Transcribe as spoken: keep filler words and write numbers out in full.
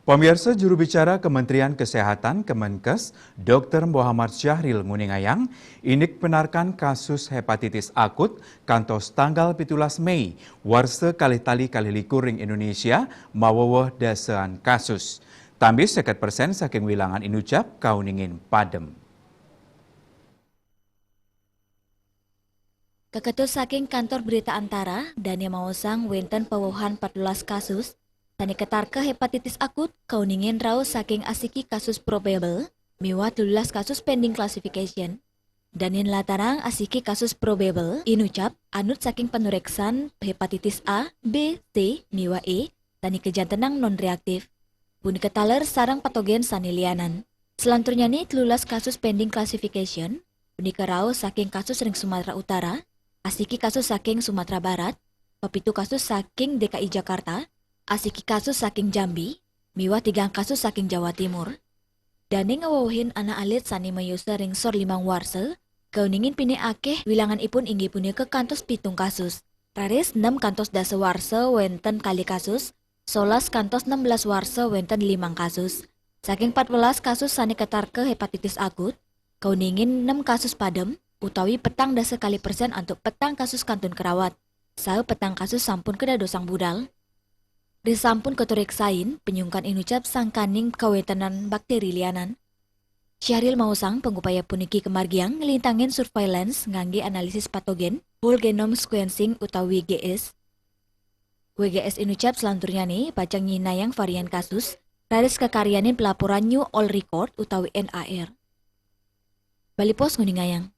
Pamiarsa, juru bicara Kementerian Kesehatan, Kemenkes, Dokter Muhammad Syahril nguningayang, indik penarkan kasus hepatitis akut kantos tanggal pitulas Mei, warsa kalih tali kalih likur ring Indonesia, maweweh dasaan kasus. Tambih seket persen saking wilangan inucap kauningin padem. Kaketus saking Kantor Berita Antara, dane maosang wenten pawewehan patbelas kasus, sane katarka hepatitis akut, kauningin rauh saking asiki kasus probable, miwah telulas kasus pending classification. Dane nlatarang asiki kasus probable, inucap, anut saking panureksan hepatitis A, B, C, miwah E, sane kajantenang non-reaktif. Punika taler sareng patogen sane lianan. Selanturnyane telulas kasus pending classification, punika rauh saking kasus ring Sumatera Utara, asiki kasus saking Sumatera Barat, pepitu kasus saking D K I Jakarta, asiki kasus saking Jambi, miwah tigang kasus saking Jawa Timur. Dane ngawewehin anak alit sane mayusa ring sor limang warsa, kauningin pinih akeh wilanganipun inggih punika kantos pitung kasus. Raris nem kantos dasa warsa wenten kalih kasus, solas kantos nembelas warsa wenten limang kasus. Saking patbelas kasus sane katarka hepatitis akut, kauningin nem kasus padem, utawi petang dasa kalih persen antuk petang kasus kantun karawat, saha petang kasus sampun kadadosang budal. Risampun katureksain, panyungkan inucap sangkaning kawentenan bakteri lianan. Syahril maosang pangupaya puniki kamargiang nglintangin surveillance ngangge analisis patogen, whole genome sequencing utawi W G S. W G S inucap selanturnyane pacang nyinahang varian kasus, raris kakaryanin pelaporan New All Record utawi N A R. Bali Post nguningayang.